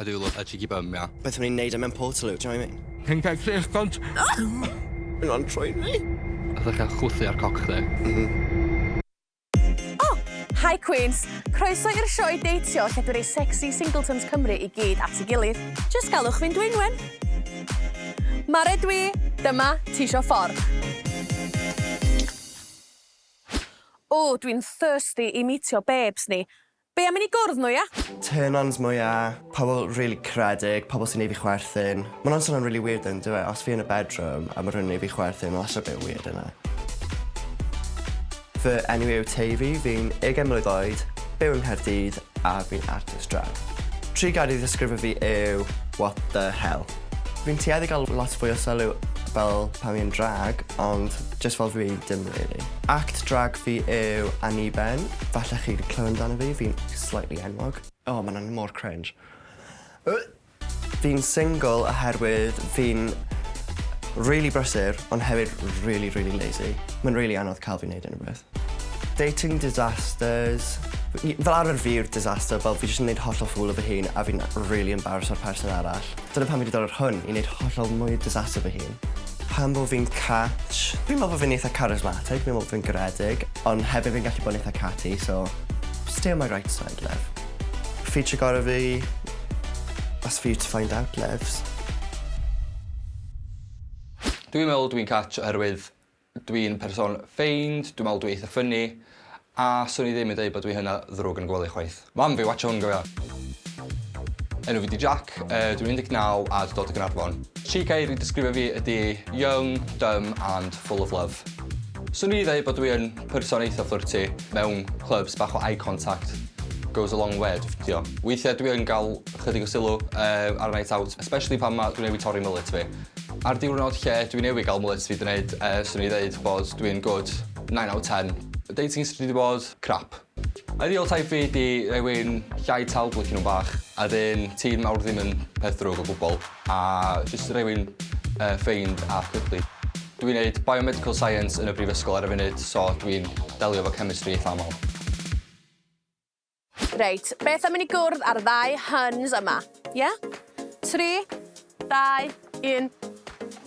I do love a cheeky bum, ia. Beth o'n i'n neud e mewn Portaloo, do you know what I mean? Chi'n cael creu gont? Hwnna'n troi fi. A ddechrau chwythu ar coc chdi. O! Hi Queens! Croeso i'r sioe deitio lle dwi'n rhoi sexy singletons Cymru i gyd at ei gilydd. Jyst galwch fi'n Dwynwen. Mare dwi, dyma Tisio Ffordd. O, dwi'n thirsty i meetio babes ni. Be am i ni gwrdd nhw, ia? Turn-ons mwya, pobl rili caredig, pobl sy'n neud fi chwerthin. Ma' wnna'n swnio'n rili weird though on'd yw e? Os fi yn y bedroom a ma' rhywun yn neud fi chwerthin that's a bit weird innit? Fy enw i yw Teifi, fi'n ugain mlwydd oed, byw yng Nghaerdydd a fi'n artist drag. Tri gair i ddisgrifio fi yw what the hell. Fi'n tueddu gael lot fwy o sylw fel pan fi'n drag ond jyst fel fi dim rili. Act drag fi yw Anniben, falle chi 'di clywed amdano fi, fi'n slightly enwog. O ma' wnna'n mor cringe. Fi'n single oherwydd fi'n rili brysur ond hefyd rili rili lazy. Ma'n rili anodd ca'l fi neud unrhyw beth. Dating disasters. Fel arfer fi yw'r disaster fel fi jyst yn neud hollol ffŵl o fy hun a fi'n rili embarraso'r person arall. Dyna pam fi 'di dod ar hwn i neud hollol mwy o disaster fy hun. Pam bo fi'n catch? Fi'n meddwl bo fi'n eitha charismatic, fi'n meddwl bo fi'n garedig, ond hefyd fi'n gallu bod yn eitha catty so stay on my right side love. Feature gorau fi? That's for you to find out loves. Dwi'n meddwl dwi'n catch oherwydd Dwi'n person ffeind, dwi'n meddwl dwi eitha ffyni, a swn i ddim yn deud bod dwi hynna ddrwg yn y gwely chwaith. Mam fi, watsio hwn gofia. Enw fi 'di Jack, yy dwi'n 19 a dwi dod o Gaernarfon. Tri gair i disgrifio fi ydi young, dumb and full of love. Swn i ddeud bod dwi yn person eitha flirty mewn clubs bach o eye contact goes a long way dwi ffindio. Weithia dwi yn ga'l chydig o sylw yy ar y night out especially pan ma' dwi newy torri mullet fi. Ar diwrnod lle dwi newy gael mullet fi 'di neud yy swn i ddeud bod dwi'n good nine out of ten. Dating sy 'di bod crap. Ideal type fi 'di rywun llai tal blicio nhw'n bach a 'dyn tîn mawr ddim yn peth drwg o gwbwl a jyst rywun yy ffeind a cuddly. Dwi'n neud biomedical science yn y brifysgol ar y funud so dwi'n delio efo chemistry eitha amal. Reit, beth am i ni gwrdd ar ddau huns yma? Ie? 3, 2, 1.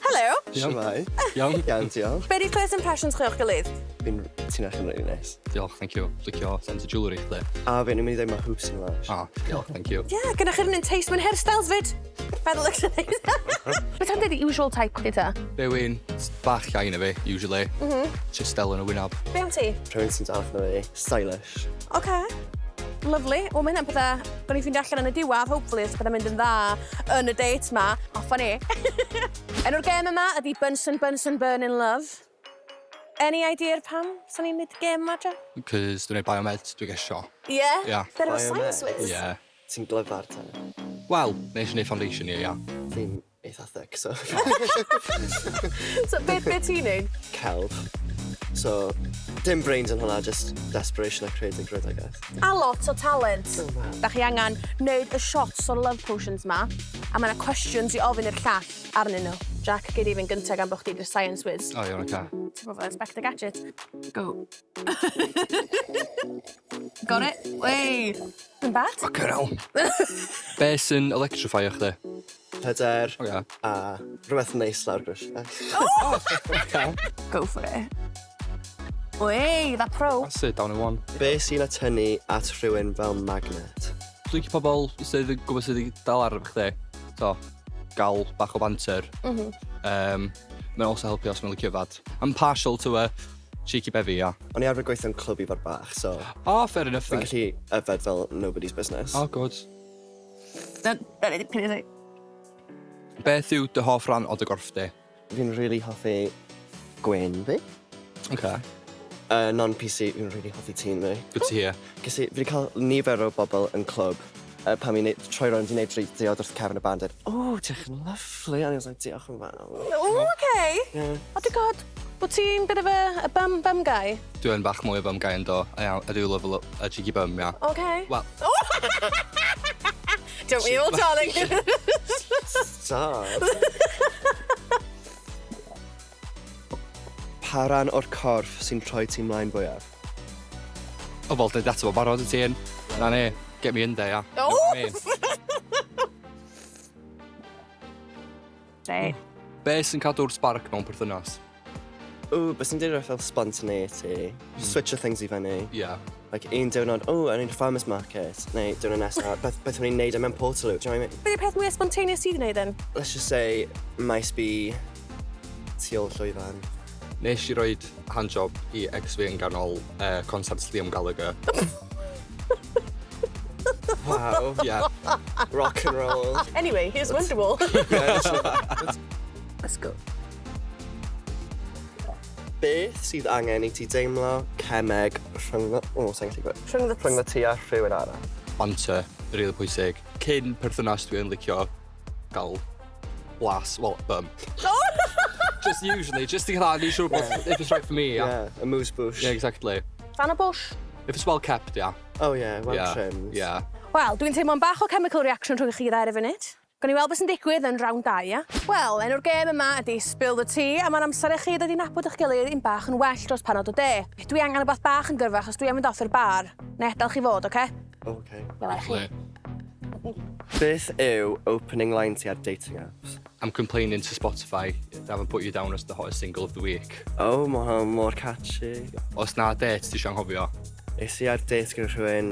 Helo! Shwmae? Iawn. Iawn, diolch. Be 'di first impressions chi o'ch gilydd? Fi'n... Ti'n edrych yn rili neis. Diolch, thank you. Licio sense of jewellery chdi. A fi, o'n i'n mynd i ddweud ma' hoops yn lush. O, diolch, thank you. Ie, gynnoch chi'r un un taste mewn hairstyles 'fyd. By the looks of things. Be ti'n deud usual type chdi ta? Rhywun bach llai na fi, usually. Mhm. Just del yn y wynab. Be am ti? Rhywun sy'n dalach na fi. Stylish. Oce. Lyfli. Wel ma' hynna'n petha gawn ni ffindio allan yn y diwadd hopefully os petha'n mynd yn dda yn y date 'ma. Off â ni. Enw'r gêm yma ydi Bunsen Bunsen Burn in Love. Any idea pam sa ni'n neud y gêm 'ma Jack? Cos dwi'n neud biomed, dwi gesio. Ie? Ia. Bit of a science whiz. Ie. Ti'n glyfar te. Wel, nes i neud foundation year, ia. Fi'n eitha thick so. So be' be' ti'n neud? Celf. So dim brains yn hwnna just desperation a creadigrwydd I guess. A lot o talent. Oh wel. Dach chi angan neud y shots o'r love potions 'ma a ma' 'na cwestiwns i ofyn i'r llall arnyn nhw. Jack gei di fynd gynta gan bo' chdi 'di'r science whiz. O iawn oce. Ti fel Inspector Gadget. Go. Got it? Wey! Ddim bad. Fuckin hell. Be' sy'n electrifio chdi? Hyder. O ia. A rhywbeth neis lawr grisiau. O! Oce. Go for it. Wey, that pro. That's it, down in one. Be sy'n atynnu at rhywun fel magnet? Dwi'n licio pobl sydd yn gwybod sut i dal ar efo chdi. So, gael bach o banter. Mm -hmm. um, mae'n also helpu os mae'n licio yfad. I'm partial to a cheeky bevy, ia. O'n i arfer gweithio'n clwb i fod bach, so... Oh, fair enough Fi'n then. gallu yfed fel nobody's business. Oh, good. Na, Beth yw dy hoff ran o dy gorff di? Fi'n rili hoffi gwên fi. Oce. Uh, Non-PC, fi'n rili hoffi tîn fi. Good to hear. Ges i, fi 'di cael nifer o bobl yn clwb uh, pan fi'n neud, troi rownd i neud dri diod wrth cefn y band dweud, oh, diolch yn lyfli. And I was like, diolch yn fawr. O, okay. Yeah. Oh, dear God. Bod ti'n bit of a, a bum, bum guy? Dwi yn bach mwy o bum guy ynddo. I, I do love a, a cheeky bum, yeah. Okay. Well... Don't we all, darling? Stop. Pa ran o'r corff sy'n troi ti mlaen fwyaf? O, wel, dweud ato fo barod y ti'n. Na ni, get me in there, yeah. Oh! You know what I mean? Reit. Be sy'n cadw'r spark mewn perthynas? Ooh, bys ni'n dweud fel spontaneity. Switch o things i fyny. Yeah. Like, un diwrnod, oh, yn i'r farmer's market. Neu diwrnod nesaf, beth o'n i'n neud am mewn Portaloo, do you know what I mean? Be 'di'r peth mwyaf spontaneous ti 'di neud then? Let's just say, maes B tu ôl llwyfan. Nes i roid handjob i ex fi yn ganol concert Liam Gallagher. Wow. Yeah. Rock and roll. Anyway, here's Wonderwall. Yeah, literally. Let's go. Beth sydd angen i ti deimlo cemeg rhyngddo... O, sa'n gallu gweud. Rhyngddo... Rhyngddo ti a rhywun arall. Banter, really pwysig. Cyn perthynas dwi yn licio gael blas, well, bum. Just usually, just i gael, neud siŵr bod if it's right for me, yeah. Yeah, a moose bush. Yeah, exactly. Fan o bush. If it's well kept, yeah. Oh yeah, well trimmed. Yeah. Wel, dwi'n teimlo'n bach o chemical reaction rhwng chi ddau ar y funud. Gawn ni weld beth sy'n digwydd yn round 2, ia? Wel, enw'r gêm yma ydy Spill the Tea, a mae'n amser i chi ddod i nabod eich gilydd un bach yn well dros panod o de. Dwi angen rhywbeth bach yn gyrfach os dwi am fynd off i'r bar. Na i adael chi fod, oce? Okay. Wela i chi. Lovely. Beth yw opening line ti ar dating apps? I'm complaining to Spotify, they haven't put you down as the hottest single of the week. Oh, mae hwn mor catchy. Os na date ti eisiau anghofio? Es i ar date gyda rhywun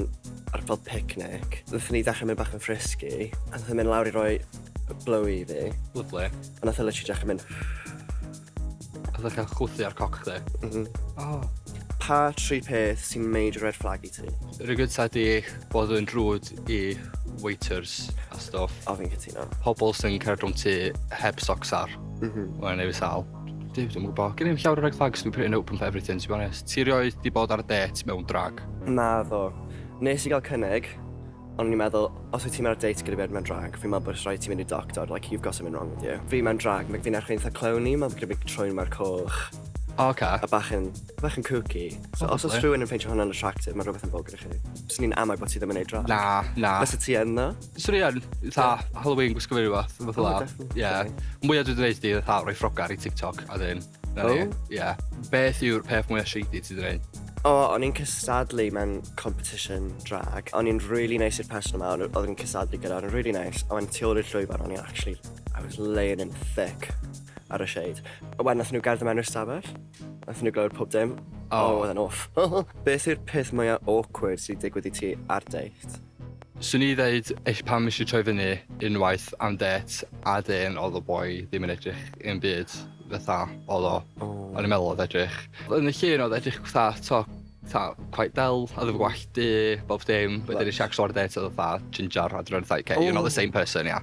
ar fel picnic. Wnaethon ni ddechrau mynd bach yn frisky, a nath e mynd lawr i roi blowy i fi. Lovely. A nath e literally dechrau mynd... A ddechrau chwthu ar coc chdi. Oh. Pa tri peth sy'n major red flag i ti? Yr un gyntaf di bod yn rude i waiters a stuff. O, fi'n cytuno. Pobl sy'n cerdded rhwng tŷ heb socks ar. Mae'n neud fi sâl. Duw, dwi'n gwybod. Gen i'm llawer o red flags, dwi'n pretty open for everything, to be honest. Ti erioed di bod ar date mewn drag? Naddo. Nes i gael cynnig, ond o'n i'n meddwl, os wyt ti'n mynd ar date gyda fi mewn drag, fi'n meddwl bod rhaid ti mynd i doctor, like, you've got something wrong with you. Fi mewn drag, mae fi'n edrych yn eitha clowny, mae gyda fi trwyn mawr coch, O, oce. a bach yn kooky. So os oes Lovely. rhywun yn ffeindio hwnna'n attractive, mae rhywbeth yn bod gyda chi. Swn i'n amau bod ti ddim yn neud drag. Na, na. Fysa ti yn ddo? Swn i yn, fatha, Halloween gwisgo fi rhywbeth, fath o Oh, la. definitely. Ie. Mwyaf dwi wedi gwneud di, fatha, rhoi ffrogar i TikTok, a dyn. Na ni. Oh. Ie. Beth yw'r peth mwyaf shady ti wedi gwneud? O, o'n i'n cystadlu mewn competition drag. O'n i'n really nice i'r person yma, oedd yn cystadlu gyda, o'n i'n really nice. A wedyn tu ôl i'r llwyfan, o'n i'n actually, I was laying in thick ar y shade. A wedyn nath nhw gerdded mewn i'r stafell. Nath nhw glywed pob dim. Oh. Oh, oedd e'n off. Beth yw'r peth mwyaf awkward sydd wedi digwydd i ti ar date? Swn i ddeud, eich pam eisiau troi fyny unwaith am date, a dyn oedd y boi ddim yn edrych yn byd fatha oedd o. Oh. O'n i'n meddwl oedd edrych. Yn y llun oedd edrych fatha, to, fatha, quite del, oedd efo gwallt du, bob dim. Wedyn nes i actual ar y date oedd fatha ginger, a dwi'n fatha, okay, you're not the same person, yeah.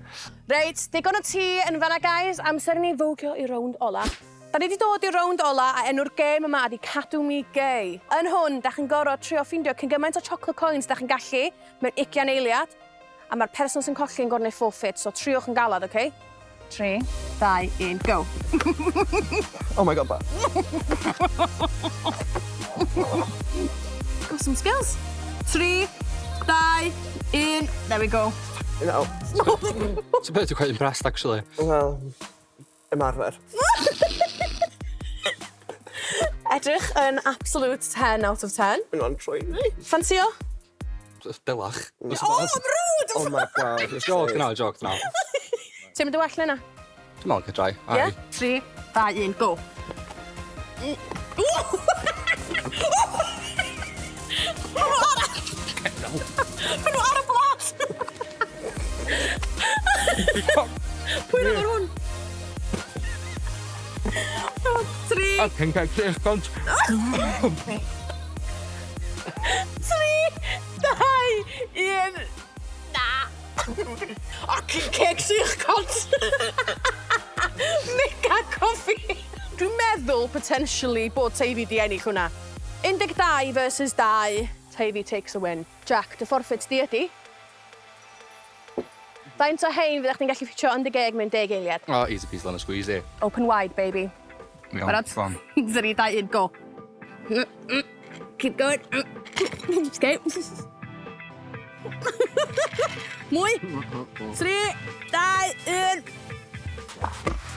Reit, digon o ti yn fanna, guys. Amser i ni fowgio i rownd ola. Da ni wedi dod i'r rownd ola a enw'r gêm yma ydi Cadw Mi Gay. Yn hwn, da chi'n gorfod trio ffindio cyn gymaint o chocolate coins da chi'n gallu mewn 20 eiliad. A mae'r person sy'n colli yn gorfod gwneud forfeit, so triwch yn galad, oce? Okay? 3, 2, 1, go. Oh my God, ba. Got some skills. 3, 2, 1, there we go. No. So beth, dwi'n quite impressed, actually. Well, ymarfer. Edrych yn absolute 10 out of 10. Yn o'n trwy fi. Ffansio? Dylach. Oh, I'm rude! Oh my God. Joke na, joke na. Ti'n mynd yn well na hynna? Dwi'n meddwl cael try. Ie? 3, 2, 1, go. Maen nhw ar y blat! Pwy ar hwn? 3, I can get this cunt. 3, 2, 1. Na! O, ceg sych cont! Mega coffi! Dwi'n meddwl, potentially, bod Teifi di ennill hwnna. 12 versus 2. Teifi takes a win. Jack, dy forfeit di ydi? Faint o hein fyddech chdi'n gallu ffitio yn dy geg mewn 10 eiliad? Oh, easy peasy lemon squeezy. Open wide, baby. Iawn, Barod? go on. 3, 2, 1, go. Keep going. Let's go. Mwy. 3, 2, 1.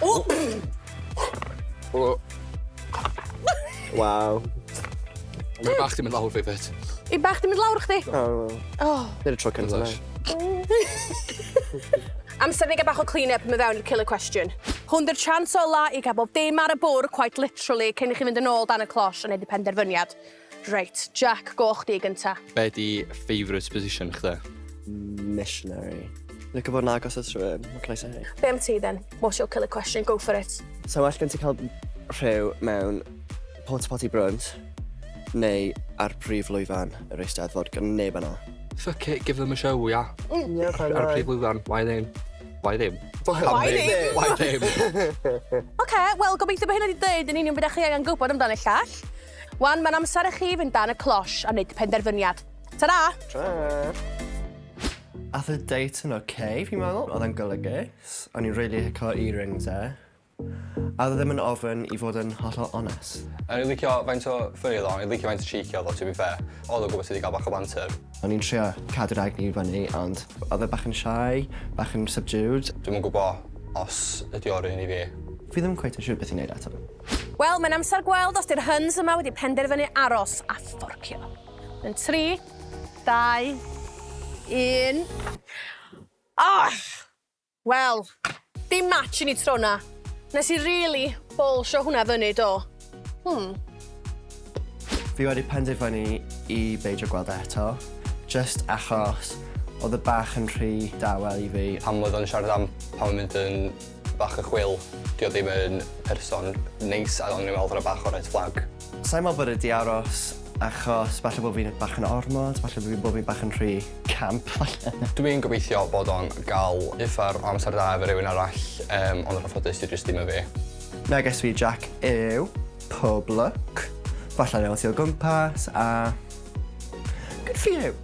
O! Oh, Wow. Mae bach di mynd lawr fi fyd. I bach di mynd lawr chdi? Oh, well. Oh. Nid y tro cyntaf. Lush. Amser ni gael bach o clean-up yn mynd fewn i'r killer question. Hwn 'di'r chance ola i gael bob dim ar y bwrdd, quite literally, cyn i chi fynd yn ôl dan y cloche a neud y penderfyniad. Reit, Jack, go chdi gynta. Be di favourite position chdi? Missionary. Licio bod yn agos at rhywun, what can I say? Be am ti then? What's your killer question? Go for it. So well gen ti cael rhyw mewn porta potty brwnt neu ar prif lwyfan yr Eisteddfod gan neb yna. Fuck it, give them a show, yeah. Yeah, Ar y prif lwyfan, why ddim? Why ddim? Why ddim? Why ddim? Oce, wel, gobeithio bod hynna wedi dweud yn union beth chi angen gwybod amdano y llall. Wan, mae'n amser i chi fynd dan y cloche a wneud penderfyniad. Ta-ra! Ath y date yn okay, fi'n meddwl. Oedd e'n golygus. O'n i'n really licio earrings e. A oedd e ddim yn ofyn i fod yn hollol onest. O'n i'n licio faint o funny oedd o, o'n i'n licio faint o cheeky oedd o, to be fair. Oedd o'n gwybod sydd wedi cael bach o banter. O'n i'n trio cadw'r egni i fyny, ond oedd e bach yn shy, bach yn subdued. Dwi'm yn gwybod os ydi o'r un i fi. Fi ddim cweit yn siŵr beth i wneud eto. Wel, mae'n amser gweld os di'r huns yma wedi penderfynu aros a fforcio. Yn 3, 2, 1. Ah! Wel, dim match i ni tro na. Nes i really bolsio hwnna fyny, do. Fi wedi penderfynu i beidio gweld e eto, just achos oedd e bach yn rhy dawel i fi. Pan oedd o'n siarad am pan mae'n mynd yn bach y chwil, di o ddim yn person neis a o'n i'n meddwl oedd bach o red flag. Sa'n meddwl bod e di aros achos falle bod fi'n bach yn ormod, falle bod fi'n bach yn rhy camp, falle. Dwi'n gobeithio bod o'n gael uffar o amser da efo rhywun arall, ond yn anffodus di jyst ddim y fi. Neges fi Jack yw pob lwc. Falle newid ti o gwmpas a good for you.